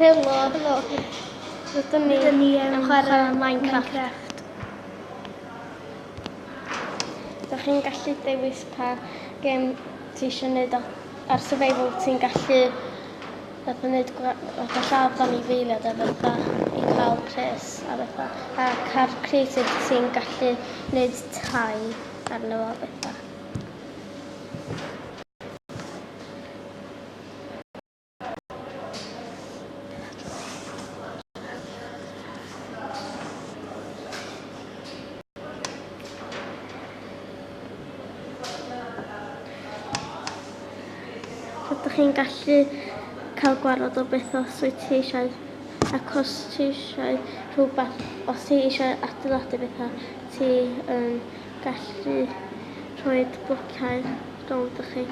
Helo. Helo. Rydyn ni Rydyn ni yn yn chwarae chwarae Minecraft. Minecraft. Dych chi'n gallu dewis pa gêm ti eisiau gwneud ar survival. Ti'n gallu fatha wneud fatha lladd anifeiliaid a fatha i cael pres a fatha. Ac ar creative ti'n gallu gwneud tai arno fo a bethau. Ydych chi'n gallu cael gwarad o beth os wyt ti eisiau, ac os ti eisiau rhywbeth, os ti eisiau adeiladu bethau, ti yn gallu rhoi blociau rownd chi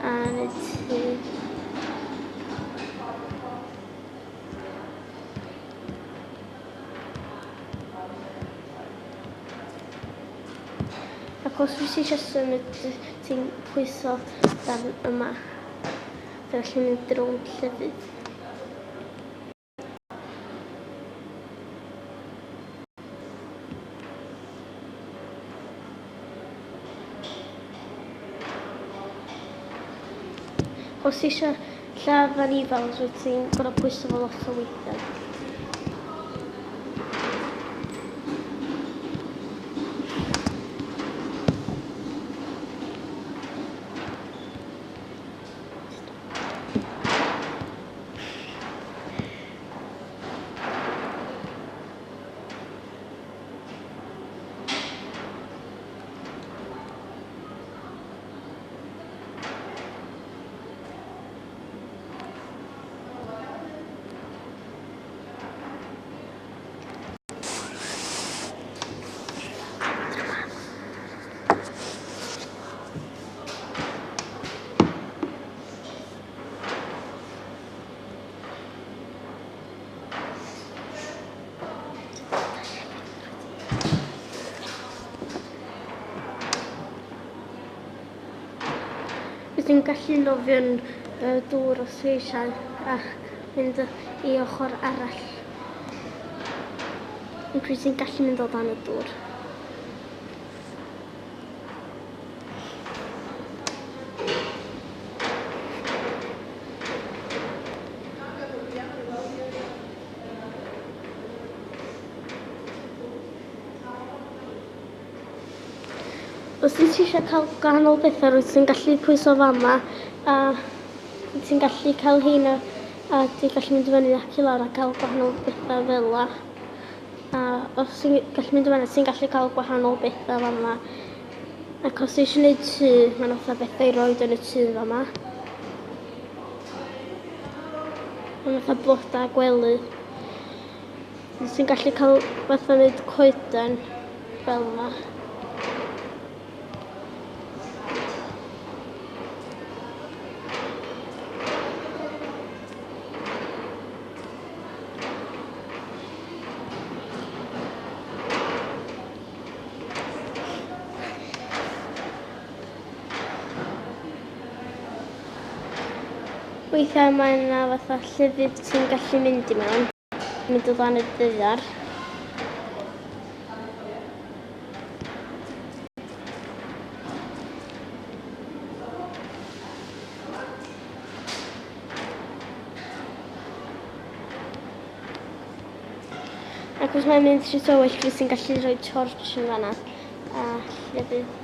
a wneud ti. Ac os wyt ti eisiau symud, ti'n pwyso darn yma. Ti'n gallu mynd rownd llefydd. Os ti eisiau lladd anifals, wyt ti'n gorfod pwyso fo lot o weithiau. Rydyn ni'n gallu nofio'n y dŵr os ti eisiau ac mynd i ochr arall. Ond rwyt ti'n gallu mynd o dan y dŵr. Os wyt ti eisiau cael gwahanol bethau, rwyt ti'n gallu pwyso fama a ti'n gallu cael heina a ti'n gallu mynd i fyny ac i lawr a cael gwahanol bethau fel la. A os ti'n gallu mynd i fyny, ti'n gallu cael gwahanol bethau fama. Ac os ti eisiau gwneud tŷ, mae'n fatha bethau i roed yn y tŷ fama. Mae'n fatha blodau gwely. Ti'n gallu cael fatha wneud coeden fel yma. Weithiau mae yna fatha llefydd ti'n gallu mynd i mewn. Mynd o dan y ddaear. Ac os mae'n mynd rhy tywyll, fi sy'n gallu rhoi torch yn fanna a llefydd.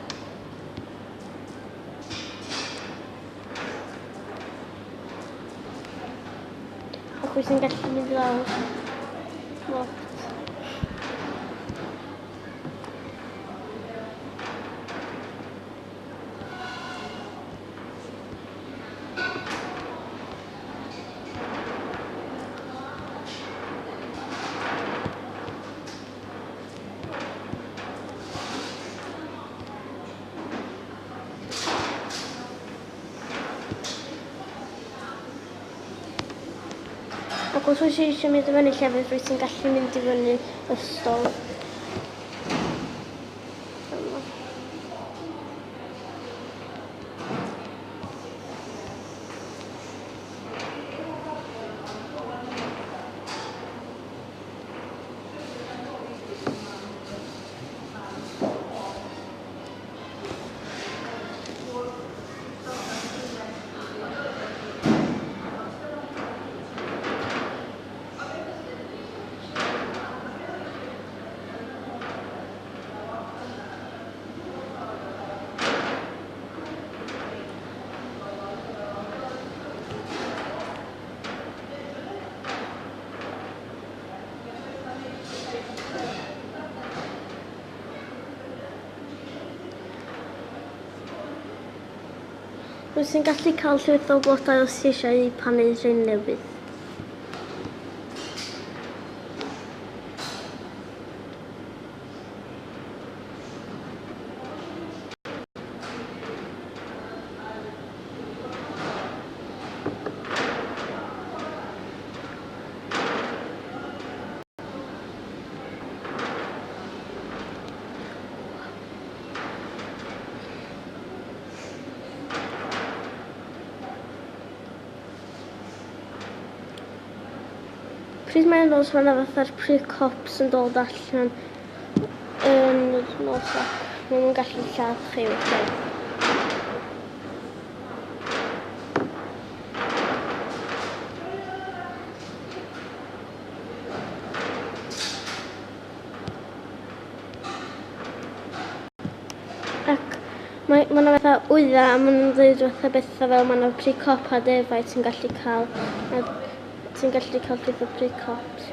Ac wyt ti'n gallu mynd lawr lot. Ac os wyt ti eisiau mynd i fyny llefydd, rwyt ti'n gallu mynd i fyny ystol. Rwyt ti'n gallu cael llwyth o blodau os ti eisiau eu plannu rhai newydd. Pryd mae'n nos mae 'na fatha'r pry cops yn dod allan yn y nos ac maen nhw'n gallu lladd chi weithiau. Ac mae ma' 'na fatha wydda a ma' nhw'n dweud fatha betha fel ma' 'na pry cop a defaid ti'n gallu cael a ti'n gallu cael llwyth o pry cops.